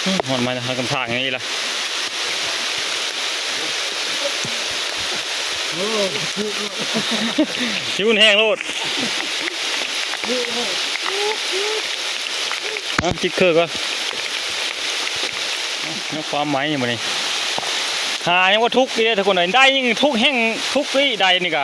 ຮອດມາ ຫາກຳທາງນີ້ລະ ໂອ້ ຢູ່ແຮງໂລດ ເອົາ ຕິດເຄີກກ່ອນ ເອົາ ຄວາມໝາຍນີ້ ບັດນີ້ ຫາຍັງບໍ່ທຸກອີກເດ້ ທຸກຄົນເອີຍ ໄດ້ຍັງທຸກແຮງ ທຸກອີກ ໄດ້ນີ້ກະ.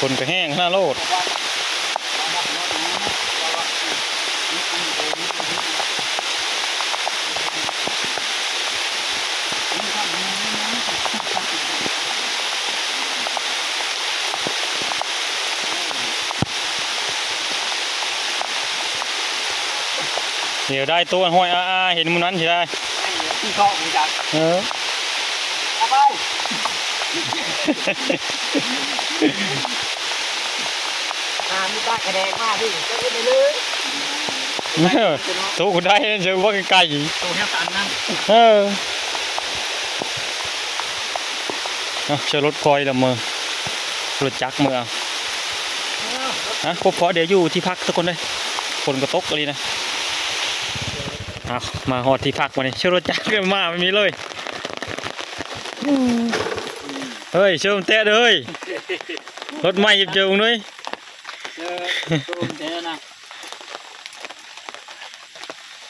ຄົນກະແຮງຂະໜາດໂລດ ດຽວໄດ້ໂຕຫ້ອຍອາໆ ເຫັນມື້ນັ້ນຊິໄດ້ ເອີ ຫາມີຕາກະແດງມາພີ່ ເຈົ້າເຮັດໄດ້ເລີຍ ເອີ ໂຕກະໄດ້ ເຈົ້າວ່າໄກໆ ໂຕແຖວຕັນນັ້ນ ເອີ ເອົາ ເຊື່ອລົດຄອຍລະເມີ ລົດຈັກເມືອ ອ່ະ ພົບພໍ້ດຽວຢູ່ທີ່ພັກທຸກຄົນເອີຍ ຝົນກະຕົກອີ່ຫຼີນະ ເອົາ ມາຮອດທີ່ພັກບາດນີ້ ເຊື່ອລົດຈັກມາແບບນີ້ເລີຍ ເຮີ້ຍ ເຊີມແຕະເດີ ເຮີ້ຍ ລົດໃໝ່ເຈີເບິ່ງເດີ ເຈີໂຕແທ້ນະ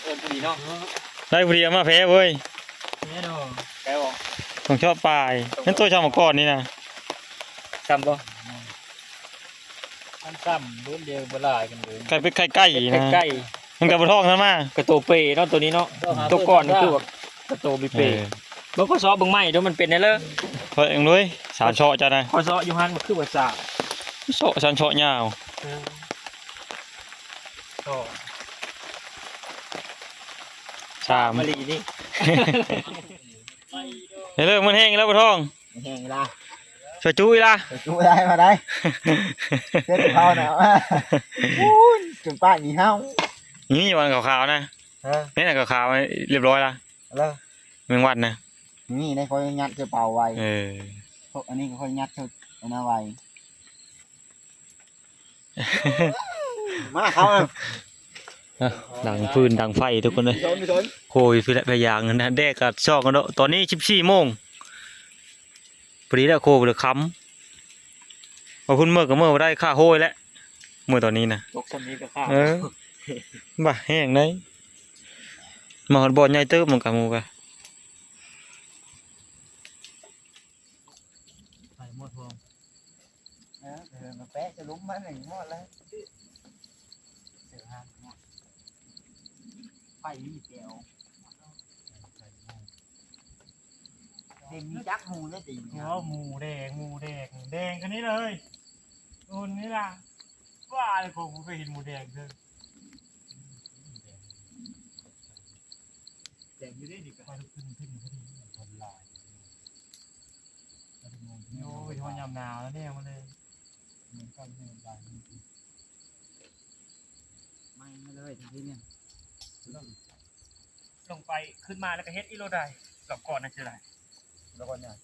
ເອີ ພໍດີເນາະ ໄດ້ພໍດີເອົາມາແພ້ເວີຍ ແນ່ນອນ ແພ້ບໍ່ ຕ້ອງຊອບປາຍ ແມ່ນໂຕຊ່ຳໝາກອນນີ້ນະ ຊ່ຳບໍ່ ມັນຊ້ຳເບິ່ງດຽວບໍ່ຫຼາຍກັນເລີຍ ໄຂ່ເປັດໄຂ່ໄກ່ນະ ໄຂ່ໄກ່ ມັນກະບໍ່ທ້ອງຊັ້ນມາ ກະໂຕເປເນາະ ໂຕນີ້ເນາະ ໂຕກ່ອນນີ້ຄືວ່າກະໂຕມີເປ ເອີ ເບິ່ງ ຂໍເຊາະເບິ່ງໃໝ່ດູ ມັນເປັນແນວໃດ ຂ້ອຍເອງເລີຍ ສານເຊາະເຈົ້ານະ ຂໍເຊາະຢູ່ຫັ້ນ ມັນຄືວ່າສານ ເຊາະ ສານເຊາະຍາວ ເອີ ເຊາະ ສາມ ມາລີນີ້ ເອີ ມັນແຫ້ງອີກແລ້ວບໍ່ທ້ອງ ແຫ້ງລະ ຊ່ວຍຈຸອີກລະ ຊ່ວຍຈຸໄດ້ມາໄດ້ ເຮັດເຂົານະ ໂອ້ຍ ຈົນປາກນີ້ເຫົ່າ ນີ້ວັນຂາວໆນະ ເອີ ນີ້ນະຂາວໆ ລຽບຮ້ອຍລະ ເອີ ແມງວັນນະ ນີ້ໄດ້ ຂ້ອຍຍັດໃສ່ເປົາໄວ້ ເອີ ພວກອັນນີ້ກະຂ້ອຍຍັດໃສ່ອັນນັ້ນໄວ້ ມາເຂົານະ ເອີ ດັງຟືນດັງໄຟທຸກຄົນເອີຍ ໂຄຍ ພີ້ແຫຼະ ໄປຢາງນະ ແດດກະຊອກກັນເນາະ ຕອນນີ້ສິບສີ່ໂມງ ພໍດີແລ້ວ ໂຄ ເຫຼືອຄ່ຳ ວ່າພຸ້ນເມືອກະເມືອບໍ່ໄດ້ ຂ້າໂຮຍແຫຼະ ເມືອຕອນນີ້ນະ ຕົກຊ່ຳນີ້ກະຂ້າ ເອີ ບາແຮງໃດ ມາຮອດບ່ອນໃຫຍ່ເຕີບ ມັນກະໝູ່ກະ ໄປໝົດພວງ ເອີ ເອີ ມາແປະຈະຫຼຸມມັນນີ້ໝົດແລ້ວ ເສືອຫາໝົດ ໄຟມີແຈວ ເຕັມມີຈັກໝູເລີຍຕິ ໂອ້ ໝູແດງ ໝູແດງ ແດງຂະໜາດນີ້ເລີຍ ໂດນນີ້ລະ ວ່າແລ້ວ ບໍ່ເຄີຍເຫັນໝູແດງເທື່ອ ແດງຢູ່ເດ້ນີ້ກະ ໄປທຸກຂຶ້ນຂຶ້ນ ຄົນຫຼາຍ ໂອ້ຍ ຮອດຍາມໜາວແລ້ວແນວມັນເລີຍ ມັນກໍແມ່ນຫຼາຍ ໄໝ້ມາເລີຍທາງນີ້ ລົງໄປ ຂຶ້ນມາແລ້ວກະເຮັດອີກໂລດໄດ໋ ລອບກ່ອນນະເສຍດາຍ ລອບກ່ອນຫຍັງ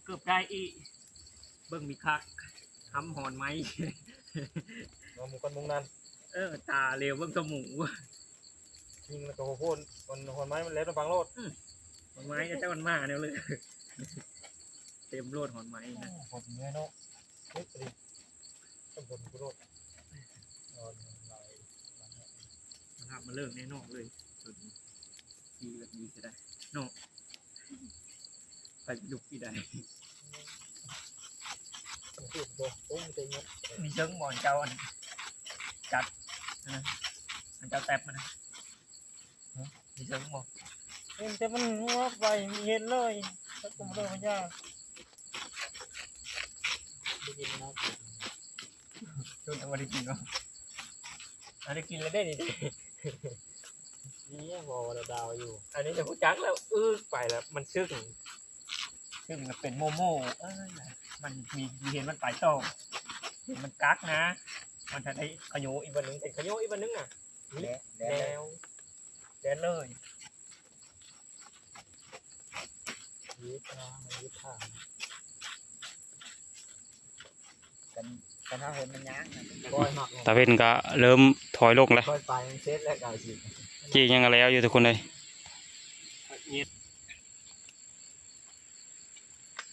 ເກືອບໄດ້ອີກ ເບິ່ງມີຄັກ ຫຳຫອນໄໝ້ ເອົາໝູກ່ອນມຸງນັ້ນ ເອີ ຕາເຫຼວເບິ່ງແຕ່ໝູ ຍິງແລ້ວກະໂຫດ ມັນຫອນໄໝ້ ມັນແລ່ນມາບັງໂລດ ອື ບັງໄມ້ ແຕ່ມັນມາແນວເລີຍ ເຕັມໂລດຫອນໄໝ້ນະ ໂອ້ ໂຫດເມື່ອຍເນາະ ເຮັດໄປດິ ຕຳບົນໂລດ ນອນຫຼາຍ ມັນຮັບມາເລີກແນ່ນອນເລີຍ ດີແບບນີ້ກະໄດ້ເນາະ ໄປລຸກທີ່ໃດ ມີເຊິ່ງບໍ່ ເຈົ້າອັນຈັດ ອັນນັ້ນ ອັນເຈົ້າແຕັບຫັ້ນນະ ມີເຊິ່ງບໍ່ ເຫັນແຕ່ມັນງອບໄວ ມີເຫັນເລີຍ ແລ້ວກະບໍ່ໄດ້ພະຍາ ໄດ້ກິນແລ້ວ ຈົນວ່າໄດ້ກິນເນາະ ອາ ໄດ້ກິນແລ້ວເດ້ນີ້ ນີ້ບໍ່ວ່າດາວຢູ່ ອັນນີ້ຈະຮູ້ຈັກແລ້ວ ອຶກໄປແລ້ວ ມັນຊຶ້ງ ຊຶ້ງແລ້ວເປັນໂມໂມ ເອີຍ ມັນມີ ມີເຫັນມັນໄປຕໍ່ ເຫັນມັນກັກນະ ມັນທັນໄດ້ຂະໂຍອີກບາດໜຶ່ງ ເຫັນຂະໂຍອີກບາດໜຶ່ງນະ ນີ້ ແລ້ວ ແລ້ວ ແລ່ນເລີຍ ແລ່ນເລີຍ ຍິດທາງ ຍິດທາງ ກັນ ກັນເຮົາເຫັນມັນຍ່າງນະ ຄ່ອຍມັກ ຕາເວັນກໍເລີ່ມຖອຍລົງແລ້ວ ຄ່ອຍໄປ ມັນເສັດແລ້ວກໍຊິ ຈີ່ຍັງກໍແລ້ວຢູ່ທຸກຄົນເອີຍ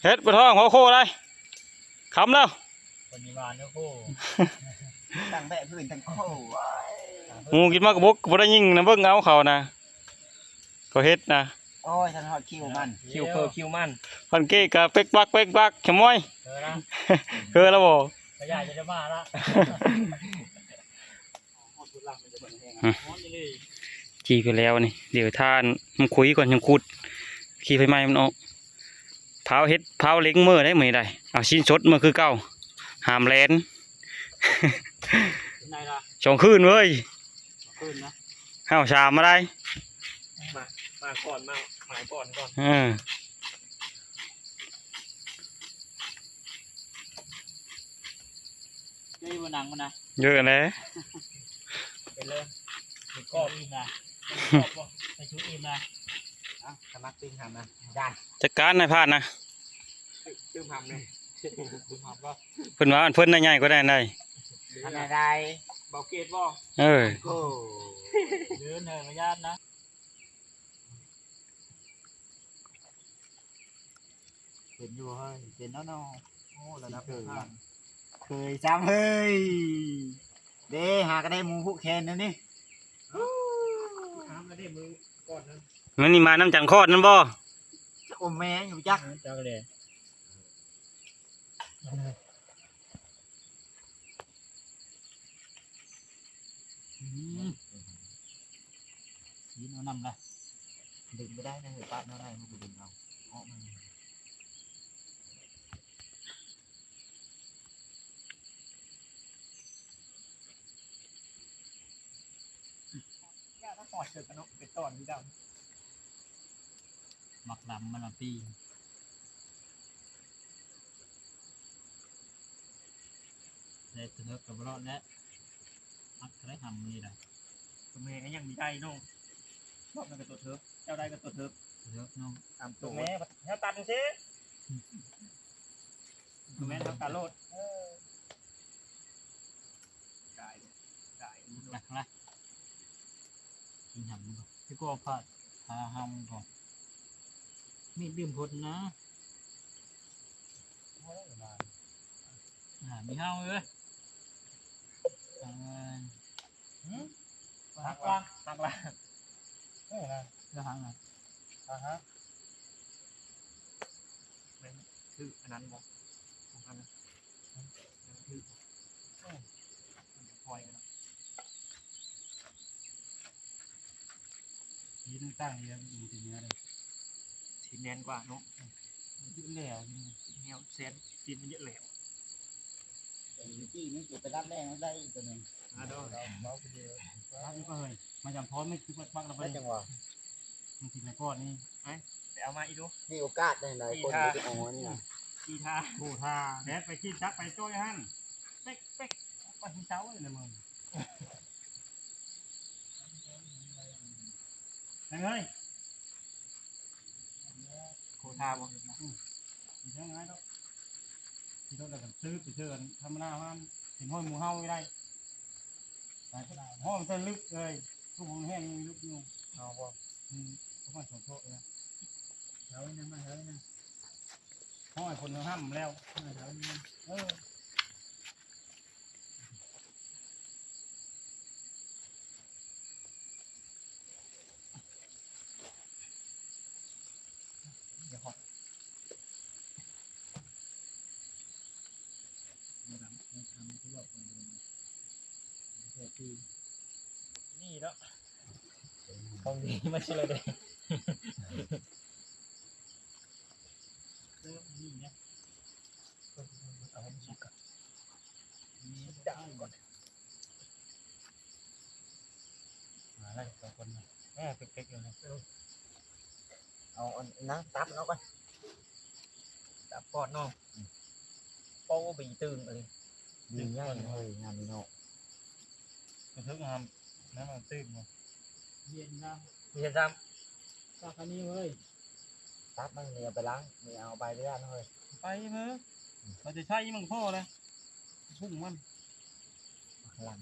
ເຮັດບໍ່ທ້ອງຫົວໂຄໄດ໋ ຄ່ຳແລ້ວ ຄົນມີວານເດີໂຄ ຕັ້ງແບະພື້ນຕັ້ງໂຄ ໂອ້ຍ ໝູ່ກິນໝາກກະບົກກໍບໍ່ໄດ້ຍິງນະ ເບິ່ງເອົາເຂົານະ ເຂົາເຮັດນະ ໂອ້ຍ ທັນຮອດຄິວມັນ ຄິວເພີຄິວມັນ ພັນເກກະເປັກປັກເປັກປັກ ຂະມອຍ ເອີລະ ເຄີລະບໍ່ ຂະຫຍາຍຈະໄດ້ມາລະ ອືມ ຈີ່ໄປແລ້ວນີ້ ດຽວຖ້າມັນຄຸຍກ່ອນ ຍັງຂຸດ ຂີ້ໄຟໄໝ້ມັນອອກ ພ້າວເຮັດ ພ້າວເລັງເມືອໄດ້ມື້ນີ້ໄດ້ ເອົາຊີ້ນສົດເມືອຄືເກົ່າ ຫ້າມແລ່ນ ໄດ້ລະ ສອງຄືນເວີຍ ສອງຄືນນະ ຫ້າວສາມມາໄດ້ ມາ ມາກ່ອນ ມາ ມາກ່ອນກ່ອນ ເອີ ເອີ ບໍ່ນັ່ງມັນນະ ເອີ ແຫຼະ ເປັນເລີຍ ມີກອບອີກນະ ມີກອບບໍ່ ໃສ່ຊຸດອີກນະ ເອົ້າ ສະໝັກຕິງຫຳນະ ຢ້ານ ຈັດການນາຍພານນະ ຕື່ມຫຳເລີຍ ເພິ່ນວ່າເພິ່ນນາຍໃຫຍ່ກວ່ານັ້ນໃດ ອັນໃດ ເບົາເກດບໍ່ ເອີ ໂອ້ ເດີນເດີນ ມາຢ້ານນະ ເປັນຢູ່ເຮີ້ຍ ເປັນແລ້ວເນາະ ໂອ້ ລະດັບເຄີຍ ເຄີຍຊ້ຳເຮີ້ຍ ເດ້ ຫາກໍໄດ້ໝູຜູກແຂນແນວນີ້ ຖາມລະເດ້ມື້ກ່ອນນັ້ນ ມັນນີ້ມານຳຈັນຄອດນັ້ນບໍ່ ຈັກ ໂອແມ່ ຢູ່ຈັກ ຈັກເດ້ ອືມ ຊີ້ນເອົານຳລະ ດຶງບໍ່ໄດ້ນະເຮີ້ຍ ປາດແນວໃດມັນກໍດຶງເອົາ ເອາະມາ ຢ່າມາຫອດເກີດກັນເນາະ ເປັນຕອນຄືເກົ່າ ໝາກລຳມັນມາປີ ໄດ້ຕົວເທິກກໍບໍ່ລອດແລ້ວ ມັກໄດ້ຫຳມື້ນີ້ລະ ຕົວແມ່ກໍຍັງມີໄດ້ເນາະ ລອບນັ້ນກໍຕົວເທິກ ເຈົ້າໄດ້ກໍຕົວເທິກ ເທິກເນາະ ຕາມໂຕ ຕົວແມ່ແຖວຕັດຊີ້ ຕົວແມ່ແຖວຕັດໂລດ ເອີ ໄດ້ ໄດ້ ລະ ລະ ກິນຫຳ ຄືກໍພາດ ຫາຫຳກ່ອນ ມີດດື່ມພົດນະ ອ່າ ມີເຮົາເອີຍ ເອີ ຫືມ ຫັກລະ ຫັກລະ ເອີນະ ເອີ ຫັກລະ ອ່າຮະ ແມ່ນຖືກອັນນັ້ນບໍ່ ຂອງອັນນັ້ນ ແມ່ນຖືກບໍ່ ເອີ ມັນຈະພອຍກັນເນາະ. ຊີ້ນຕ່າງເລື່ອງ ມັນຊິເໜືອເດ້ ຊີ້ນແໜ້ນກວ່າເນາະ ມັນຊິແຫຼວ ແນວແຊນຊີ້ນມັນຈະແຫຼວ ເມື່ອກີ້ນີ້ກູໄປລັດແລ້ວໄດ້ອີກຕົວໜຶ່ງ ອາ ໂດ ລັດນີ້ກໍເຮີ້ຍ ມາຈຳພອນມັນຄືປັກໆລະໄປ ໄດ້ຈັງຫວະ ມັນຊິໃນພອນນີ້ ໄປ ໄປເອົາມາອີກດູ ມີໂອກາດໄດ້ໃດ ຄົນທີ່ເອົາອັນນີ້ນະ ທີ່ທ່າ ໂອ້ ທ່າແດດໄປຂີ້ຈັກໄປຈ້ອຍຫັ້ນ ເປັກໆ ໄປເຊົາເລີຍນະມຶງ. ແມ່ນເອີຍ ໂຄທາບໍ່ ອືມ ມີເທື່ອງ່າຍດອກ ຂີ່ລົດແລ້ວກໍຊື້ໄປເທື່ອທຳມະດາ ເປັນຮ້ອຍໝູ່ເຫົາໄດ້ ຮ້ອຍແຕ່ລຶກເອີຍ ທຸກຫ້ອງແຮງຍັງລຶກຢູ່ ເອົາບໍ່ ອືມ ປະມານສອງໂຕເອີຍ ເອົານຳ ມາເອົານຳ ຮ້ອຍຄົນກໍຫ້ຳແລ້ວ ເອີ. ນີ້ເນາະ ຂອງດີມາຊິລະເດ້ ເລີ່ມນີ້ນະ ເອົາໃຫ້ມັນສຸກກ່ອນ ສຸກຈັງກ່ອນ ມາ ໄດ້ສອງຄົນນະ ເອີ ເປັກໆຢູ່ນີ້ ເອົາອັນນັ້ນ ຕັບເອົາກ່ອນ ຕັບກ່ອນເນາະ ອືມ ໂປ້ ບີຕຶງເອີຍ ບີໃຫຍ່ເຮີ້ຍ ງານນີ້ເນາະ ມັນຖືກງາມ ນັ້ນມັນຕື່ມເນາະ ເຢັນນະ ເຢັນຊ້ຳ ຕັກອັນນີ້ເວີຍ ຕັບມັນນີ້ເອົາໄປລ້າງ ນີ້ເອົາໄປເລີຍເຮີ້ຍ ໄປເມີ ເຂົາຈະໃຊ້ມັນພໍແລ້ວ ພຸ້ງມັນ ຫຼັງ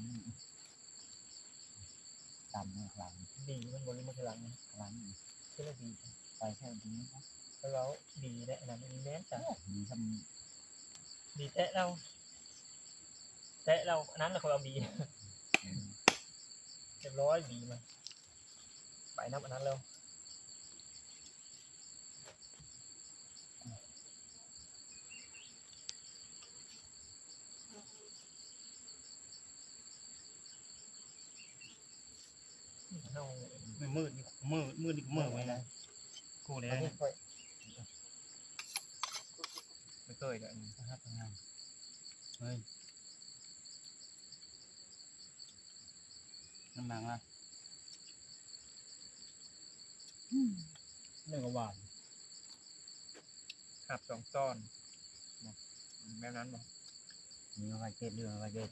ຕຳເນາະ ຫຼັງ ດີມັນບໍ່ໄດ້ມາຄືຫຼັງ ຫຼັງ ຄືວ່າດີ ໄປແທ້ດີ ເພາະວ່າດີແຫຼະ ອັນນັ້ນມັນແມ່ນຈ້ະ ໂອ້ ດີສ່ຳ ດີແຕະແລ້ວ ແຕະແລ້ວ ອັນນັ້ນລະ ຂ້ອຍເອົາບີ ອືມ ຮຽບຮ້ອຍບີມັນ ໄປນຳອັນນັ້ນແລ້ວ. ມືດນີ້ ມືດ ມືດນີ້ກະມືດໄວ້ນະ ກູແລ້ວ ອັນນີ້ຂ້ອຍ ໄປເຄີຍແລ້ວອັນນີ້ ເຮີ້ຍ ນ້ຳໜັງລະ ອືມ ນີ້ກະຫວານ ຫັບສອງຕອນ ແບບນັ້ນບໍ່ ມີຫອຍເກັດ ຫຼືຫອຍເກັດ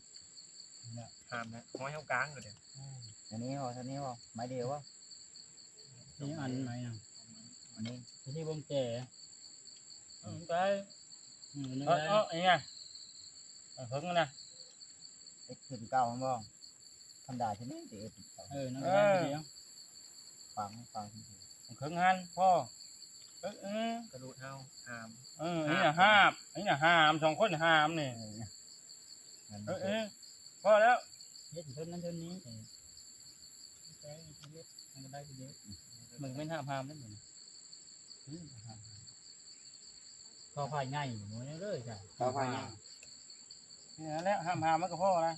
ຫ້າມນະ ຫອຍເຮົາກາງເລີຍ ອືມ ອັນນີ້ບໍ່ ອັນນີ້ບໍ່ ໄມ້ດຽວບໍ່ ນີ້ອັນໄມ້ນະ ອັນນີ້ ອັນນີ້ບໍ່ແກ່ ອືມ ໄປ ອືມ ອັນນີ້ ເອີ ໄດ້ ເອີ ອັນນີ້ນະ ເອີ ເຄິ່ງນະ ເອັດຂຶ້ນເກົ່າແມ່ນບໍ່? ທຳດາຊະນີ້ຊິເອັດເຂົ້າ ເອີ ນັ້ນກໍໄດ້ ເອີ ດຽວ ຝັງ ຝັງ ເຄິ່ງຫັ້ນພໍ ເອີ ເອີ ກະດູດເຮົາຫາມ ເອີ ອັນນີ້ນະຫາບ ອັນນີ້ນະຫາມ ສອງຄົນຫາມນີ້ ເອີ ເອີ ພໍແລ້ວ ເຮັດເທິນນັ້ນເທິນນີ້ ເອີ ມັນກໍໄດ້ຄືເດີ ເບິ່ງແມ່ນຫາບຫາມເດ້ ເບິ່ງ ເອີ ຫາບຫາມ ເຂົ້າພາຍໃຫຍ່ ໝູ່ເລີຍຈ້ະ ເຂົ້າພາຍໃຫຍ່ ນີ້ແຫຼະ ຫ້າມຫາມັນກໍພໍລະ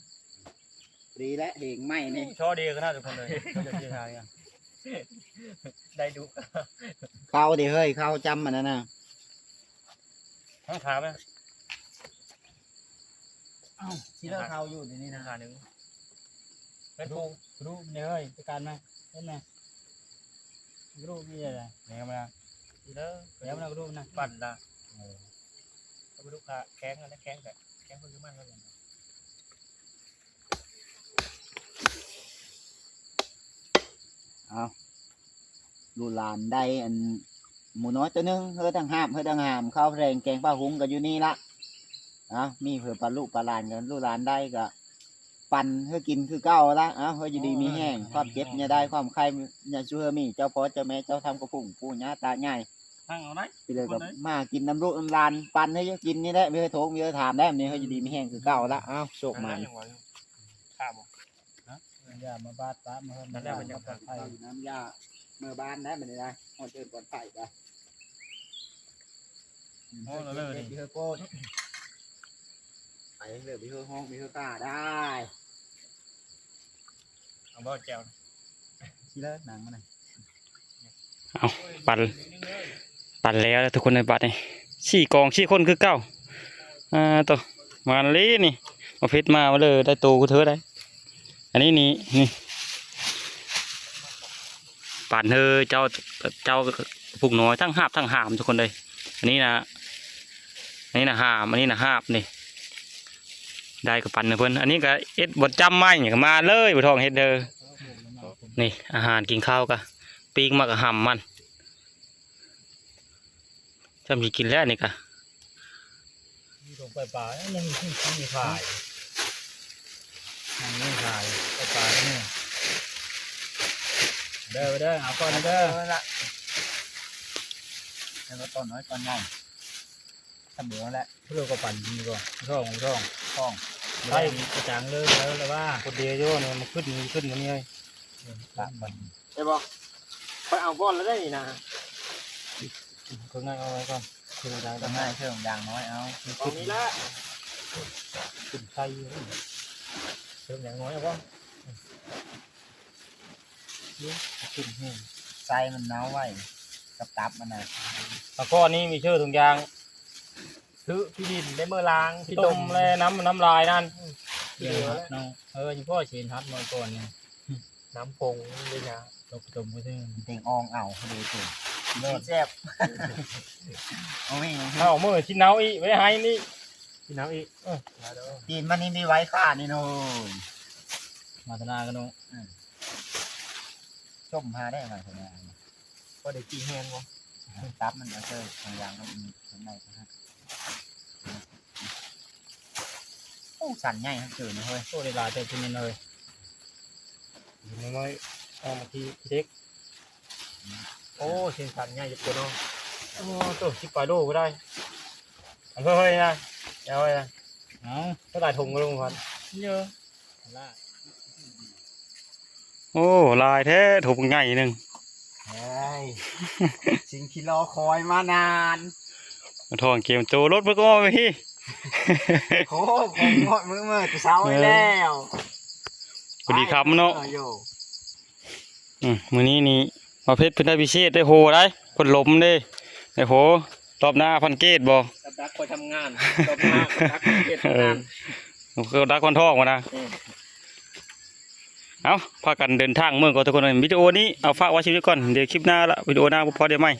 ດີແລະ ເຫງໄມ້ນີ້ ໂອ້ ຊໍເດກະນະທຸກຄົນເລີຍ ເຂົາຈະຊິທາຍກັນ ໄດ້ດຸ ເຂົ້າເດເຮີ້ຍ ເຂົ້າຈຳອັນນັ້ນນະ ທັງຂາໄປ ເອົ້າ ຊິເລີເຂົ້າຢູ່ດຽວນີ້ນະ ຂາໜຶ່ງ ເປັນຜູ້ ກະດູກເດເຮີ້ຍ ຈັດການມາ ເຫັນໄໝ ກະດູກນີ້ແຫຼະ ແນວມາ ຊິເລີ ແນວມາກະດູກນະ ປັ່ນລະ ເອີ ກະດູກຂາແຂງ ອັນນັ້ນແຂງ ແຂງເພິ່ນຄືມັນ ເອົາ ລູກຫຼານໄດ້ອັນ ໝູນ້ອຍໂຕໜຶ່ງ ເຮີ້ຍທັງຫາບ ເຮີ້ຍທັງຫາມ ເຂົ້າແລງແກງປາຫຸງກໍຢູ່ນີ້ລະ ເອົາ ມີເພື່ອປາລູກປາຫຼານກັນ ລູກຫຼານໄດ້ກໍ ປັນເຮີ້ຍກິນຄືເກົ່າລະ ເອົາ ເຮີ້ຍຢູ່ດີມີແຮງ ຄວາມເຈັບຢ່າໄດ້ ຄວາມໄຂ້ຢ່າສູ່ເຮີ້ຍມີ ເຈົ້າພໍ່ເຈົ້າແມ່ເຈົ້າທຳກະພຸ້ງ ປູ່ຍ່າຕາຍາຍ ທັງເອົາໄດ້ ຊິເລີກໍມາກິນນຳລູກນຳຫຼານ ປັນເຮີ້ຍກິນນີ້ແຫຼະ ມີເຮີ້ຍໂທງ ມີເຮີ້ຍຖາມແລ້ວ ນີ້ເຮີ້ຍຢູ່ດີມີແຮງຄືເກົ່າລະ ເອົາ ໂຊກໝານ ຂ້າບໍ່ ຮະ ຢາມາບາດປະ ມາເຮືອນ ນັ້ນແຫຼະ ມາເຮືອນ ມັນຈະ ປອດໄພ ນ້ຳຢາເມືອບ້ານໄດ້ບັດນີ້ນະ ຮອດເດີນປອດໄພກະ ໂອ້ ເລີຍນີ້ ເຮີ້ຍໂກດ ໄປເລີຍ ໄປເຮີ້ຍຮ້ອງ ໄປເຮີ້ຍກ້າໄດ້ ເອົາບໍ່ແຈ່ວ ຊິເລີໜັງມັນນະ ເອົາ ປັນ ປັນແລ້ວທຸກຄົນໃນບັດນີ້ ສີ່ກອງ ສີ່ຄົນຄືເກົ່າ ອ່າ ໂຕ ມາລີນີ້ ມາເພັດມາ ມາເລີ ໄດ້ໂຕຄືເທີໄດ໋ ອັນນີ້ນີ້ ນີ້ ປານເຮີເຈົ້າ ເຈົ້າພຸກນ້ອຍ ທັງຫາບທັງຫາມທຸກຄົນເລີຍ ອັນນີ້ນະ ອັນນີ້ນະຫາມ ອັນນີ້ນະຫາບນີ້ ໄດ້ກໍປັນໃຫ້ເພິ່ນ ອັນນີ້ກໍເຮັດບໍ່ຈຳໄມ້ກໍມາເລີຍ ບໍ່ທ້ອງເຮັດເດີ ນີ້ອາຫານກິນເຂົ້າກໍ ປີ້ງໝາກຫຳມັນ ຊ່ຳຊິກິນແລ້ວນີ້ກະ ມີຖົງໄຟຟ້າ ຍັງມີ ຍັງມີຂາຍ ຍັງມີຂາຍ ໄຟຟ້າກໍມີ ເດີ ເດີ ເອົາກ່ອນເດີ ເອົາລະ ແລ້ວກໍຕ້ອນນ້ອຍຕ້ອນໃຫຍ່ ຊ່ຳດຽວນັ້ນແຫຼະ ເພື່ອກໍປັ່ນດີກວ່າ ທ້ອງ ທ້ອງ ທ້ອງ ໄດ້ກະຈັງເລີຍ ແລ້ວລະວ່າ ຄົນດຽວຢູ່ນີ້ ມັນຂຶ້ນ ຂຶ້ນກວ່ານີ້ເລີຍ ໄດ້ບໍ່? ຂ້ອຍເອົາກ່ອນລະໄດ໋ນີ້ນະ ເຄື່ອງໃນເອົາໄວ້ກ່ອນ ເຄື່ອງໃນ ເຄື່ອງໃນ ເຄື່ອງຢາງນ້ອຍເອົາ ເອົານີ້ລະ ຂຶ້ນໄຊຢູ່ ເຄື່ອງຢາງນ້ອຍເອົາບໍ່? ຂຶ້ນແຮງ ໄຊມັນເນົ່າໄວ ກັບຕັບມັນນະ ຕະກ້ອນນີ້ມີເຊື້ອທຸກຢ່າງ ຊື້ຂີ້ດິນໄດ້ເມືອລ້າງ ຂີ້ຕົມ ຂີ້ຕົມແລະ ນ້ຳ ນ້ຳລາຍນັ້ນ ອືມ ເອີ ຍັງພໍຊິເຫັນຮັດໜ້ອຍກ່ອນນີ້ ນ້ຳຜົງເດ້ຍາ ຕົກຕົມໄປເດີ ເຕັງອ່ອງເອົາເດີເຕີ ແຊບ ໂອ້ຍ ເອົາມື້ກິນເອົາອີກ ໄວ້ໃຫ້ນີ້ ກິນເອົາອີກ ເອີ ມາເດີ ຕີນມັນນີ້ມີໄວ້ຂ້ານີ້ໂນ້ຍ ມາທະນາກັນໂນ້ ອືມ ສົ້ມຫາໄດ້ມາທະນາ ພໍໄດ້ກີແຮງບໍ່ ຕັບມັນກໍເຈີ ບາງຢ່າງມັນ ມັນໄດ້ ໂອ້ ສັນໃຫຍ່ເກີນເຮີ້ຍ ໂອ້ ໄດ້ຫຼາຍແທ້ຊິແມ່ນເຮີ້ຍ ເຫັນໄວ້ ເອົາມາທີ່ເດັກ ໂອ້ ຊິນສັນໃຫຍ່ຢູ່ເນາະ ໂອ້ ໂຕ ສິບປາຍໂລກໍໄດ້ ເອົາເຮີ້ຍນະ ເອົາເຮີ້ຍນະ ເອົາ ເທົ່າໃດຖົງກໍລົງພັນ ເຍອະ ໂອ້ ຫຼາຍແທ້ ຖົງໃຫຍ່ໜຶ່ງ ເອີຍ ສິ່ງທີ່ລໍຄອຍມານານ ທ້ອງເກມໂຕ ລົດມັນກໍອອກໄປພີ້ ໂອ້ ຂອງງອດມື້ເມື່ອແຕ່ເຊົ້ານີ້ແລ້ວ ພໍດີຄ່ຳເນາະ ເອີ ໂຢ ອືມ ມື້ນີ້ນີ້ ບ່າວເພັດເພິ່ນໄດ້ພິເສດ ໄດ້ໂຫໄດ໋ ເພິ່ນລົມເດ້ ໄດ້ໂຫ ລອບໜ້າພັນເກດບໍ່ ກັບດັກຄອຍທຳງານ ລອບໜ້າກັບດັກພັນເກດ ເອີ ທຳງານ ກັບດັກພັນທອງວ່ານະ ອືມ ເອົ້າ ພາກັນເດີນທາງເມືອງກ່ອນທຸກຄົນ ວິດີໂອນີ້ເອົາຝາກໄວ້ຊ່ຳນີ້ກ່ອນ ດຽວຄລິບໜ້າລະ ວິດີໂອໜ້າພໍ້ກັນໃໝ່